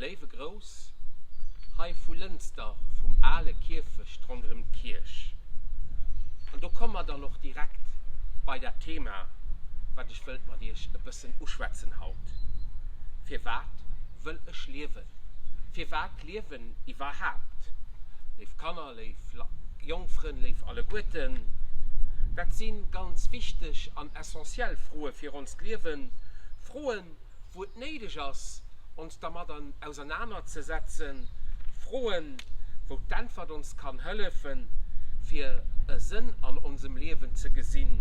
léiwe Grouss hei vu Lënster vum ale Kierfecht ronderëm d'Kierch. An do komme mer dann och direkt bei dat Thema, wat ech wëllt mat Iech e bëssen uschwätzen haut, Firwat wëll ech liewen? Firwat liewen iwwerhaapt? Léif Kanner, léif jonk Frënn, léif alleguerten, dat si ganz wichteg an essentiell Froe fir onst Liewen, Froen, wou et néideg ass, ons dermat ausernaner ze setzen, Froen, wou d'Äntwert ons kann hëllefen, fir e Sënn an onsem Liewen ze gesinn.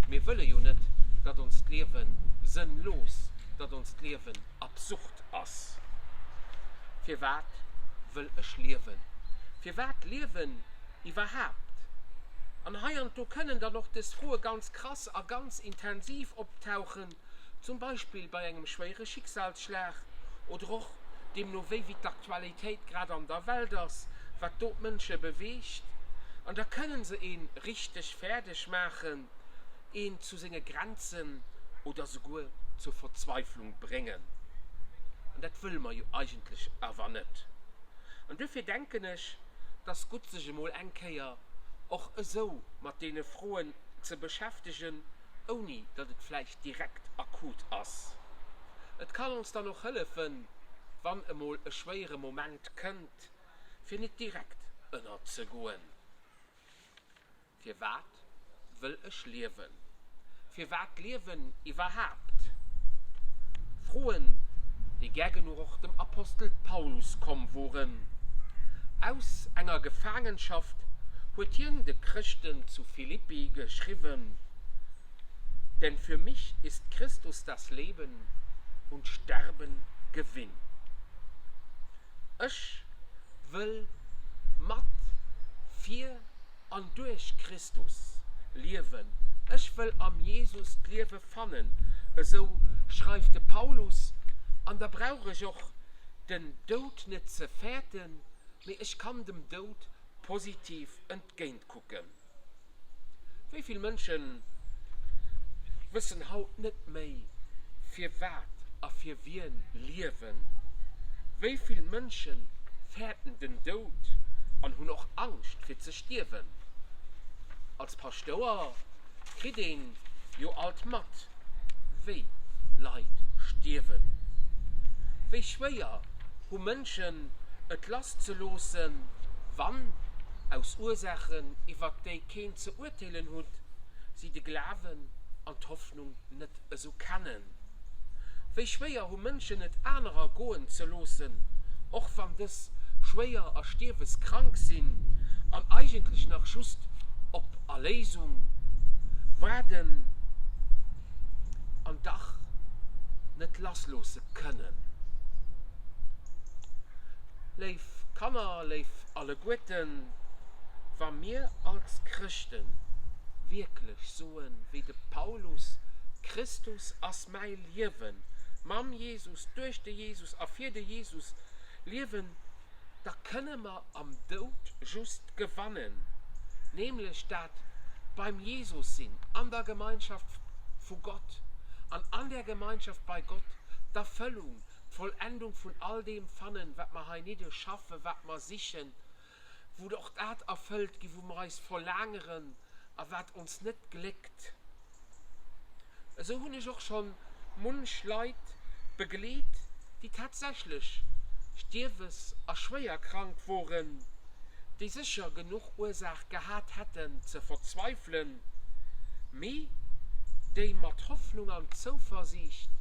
Mir wëlle jo net, datt onst Liewe sënnlos, datt onst Liewen absurd ass. Firwat wëll ech liewen? Firwat liewen iwwerhaapt? An heianddo kënnen dann och dës Froe ganz krass a ganz intensiv optauchen, zum Beispill bei engem schwéiere Schicksalsschlag oder och deemno wéi wéi d'Aktualitéit grad an der Welt ass, wat do d'Mënsche beweegt. An da kënnen se ee richteg fäerdeg maachen, een zu senge Grenzen oder souguer zur Verzweiflung bréngen. An dat wëlle mer jo eigentlech awer net. An duerfir denken ech, dass gutt sech emol eng Kéier och esou mat deene Froen ze beschäftegen, ouni datt et vläicht direkt akut ass. Et kann ons dann och hëllefen, wann emol e schwéiere Moment kënnt, fir nit direkt ënnerzegoen. Firwat wëll ech liewen? Firwat liewen iwwerhaapt? Froen, déi gär genuch och dem Apostel Paulus komm woren. Aus enger Gefaangenschaft huet hien de Chrëschten zu Philippi geschriwwen, Denn für mich ist Christus das Leben und Sterben Gewinn. Ech wëll mat, fir an duerch Christus liewen, ech wëll am Jesus d'Liewe fannen, esou schreift de Paulus, an da brauch ech och den Doud net ze fäerten, mee ech kann dem Doud positiv entgéintkucken. Wéi vill Mënsche wëssen haut net méi, firwat a fir wien liewen? Wéi vill Mënsche fäerten den Doud an hunn och Angscht fir ze stierwen? Als Paschtouer kritt een jo alt mat, wéi Leit stierwen. Wéi schwéier hu Mënschen et lass ze loossen, wann, aus Ursaachen iwwert déi keen ze urteelen hutt, si de Glawen an d'Hoffnung net esou kennen. Wéi schwéier hu Mënschen et anerer goen ze loossen, och wann dës schwéier a stierweskrank sinn an eigentlech nach just op Erléisung waarden an dach net lassloosse kënnen. Léif Kanner, léif alleguerten, wa mir als Chrëschte wierklech soen, wéi de Paulus, Christus ass mäi Liewen, mam Jesus, duerch de Jesus a fir de Jesus liewen, da kënne mer am Doud just gewannen, nämlech dat beim Jesus sinn, an der Gemeinschaft vu Gott an an där Gemeinschaft bei Gott d'Erfëllung, d'Vollendung vun all deem fannen, wat mer heinidde schaffen, wat mer sichen, wou och dat erfëllt gi wou mer eis verlaangeren a wat ons net gléckt. Esou hunn ech och schonn munch Leit begleet, déi tatsächlech stierwes a schwéier krank woren, déi sécher genuch Ursaach gehat hätten ze verzweifelen, mee déi mat Hoffnung an Zouversiicht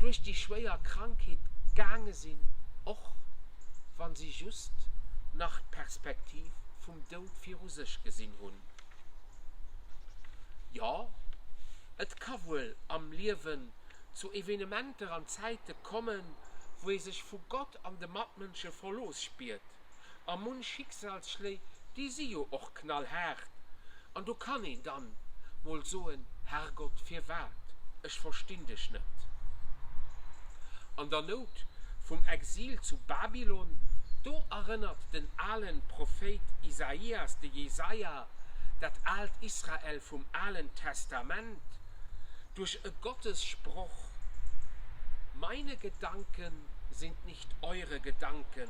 duerch déi schwéier Krankheet gaange sinn, och wann si just nach d'Perspektiv vum Doud viru sech gesinn hunn. Jo, et ka wuel am Liewen zu Evenementer an Zäite kommen, wou ee sech vu Gott an de Matmënsche verlooss spiert. A munch Schicksalsschléi, déi si jo och knallhaart. An do kann een dann mol soen, Herrgott, firwat? Ech verstinn dech net. An der Nout vum Exil zu Babylon, do erënnert den alen Prophéit Isaias, de Jesaja, dat aalt Israel vum Alen Testament duerch e Gottessproch, Meine Gedanken. sind nicht eure Gedanken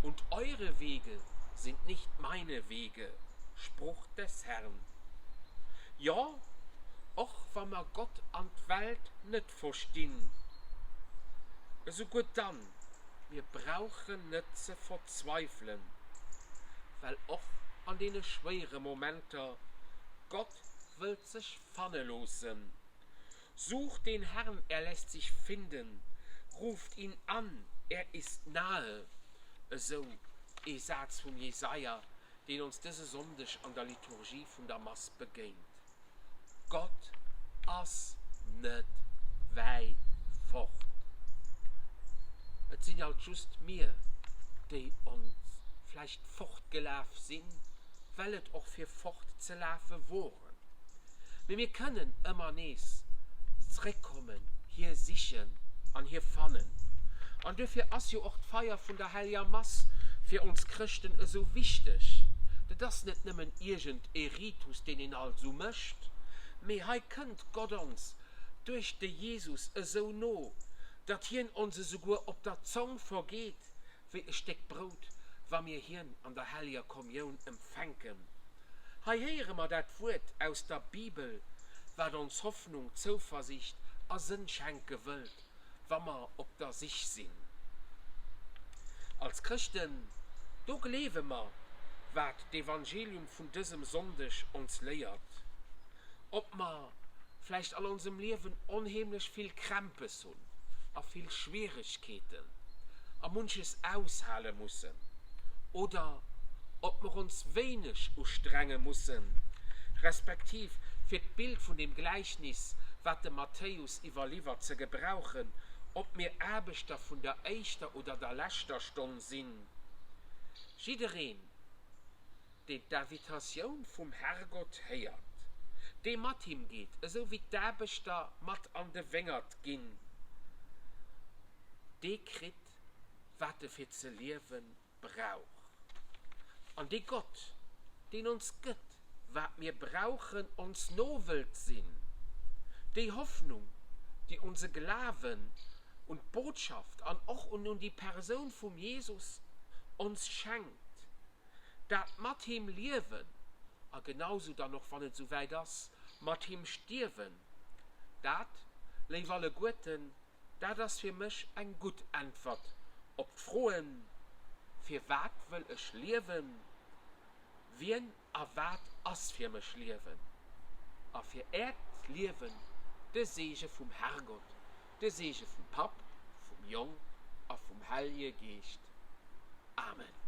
und eure Wege sind nicht meine Wege, Spruch des Herrn. Jo, och wa mer Gott an d'Welt net verstinn, esouguer dann, mir brauchen net ze verzweifelen, well och an deene schwéiere Momenter Gott wëllt sech fanne loossen. Sucht den Herrn, er lässt sich finden, ruft ihn an, er ist nahe, esou ee Saz vum Jesaja, deen ons dëse Sonndeg an der Liturgie vun der Mass begéint. Gott ass net wäit fort. Et sinn alt just mir, déi ons vläicht fortgelaf sinn, well et och fir fort ze lafe wor. Mee mir kënnen ëmmer nees zréckkommen, hie sichen an hie fannen. An duerfir ass jo och d'Feier vun der Helleger Mass fir ons Chrëschten esou wichteg. Dat ass net nëmmen iergend e Ritus, deen een alt esou mécht, mee hei kënnt Gott ons duerch de Jesus esou no, datt hien ons esouguer op der Zong vergeet wéi e Stéck Brout, wa mir hien an der helleger Kommioun empfänken. Hei héiere mer dat Wuert aus der Bibel, wat ons Hoffnung, Zouversiicht a Sënn schenke wëllt, wa mer op der Sich sinn. Als Chrëschten, do gleewe mer, wat d'Evangelium vun dësem Sonndeg ons léiert. Ob mer vläicht an onsem Liewen onheemlech vill Krämpes hunn a vill Schwieregkeeten a munches aushale mussen, oder ob mer ons wéineg ustrenge mussen, respektiv, fir d'Bild vun dem Gläichnis, wat de Matthäus iwwerliwwert, ze gebrauchen, ob mir Aarbechter vun der éischter oder der leschter Stonn sinn. Jiddereen, deen d'Invitatioun vum Herrgott héiert, dee mat him geet, esou wéi d'Aarbechter mat an de Wéngert ginn, dee kritt, wat e fir ze liewe brauch. An dee Gott, deen ons gëtt, wat mir brauchen, ons no wëllt sinn, déi Hoffnung, déi onse Glawen un d'Botschaft an och un un déi Persoun vum Jesus ons schenkt, Dat mat him liewen, a genausou dann och, wann et esou wäit ass, mat him stierwen, dat, léif alleguerten, dat ass fir mech eng gutt Äntwert op d'Froen, Firwat wëll ech liewen? Wien a wat ass fir mech Liewen? A fir Äert Liewen de Seege vum Herrgott, de Seege vum Papp, vum Jong a vum Hellje Geescht. Amen.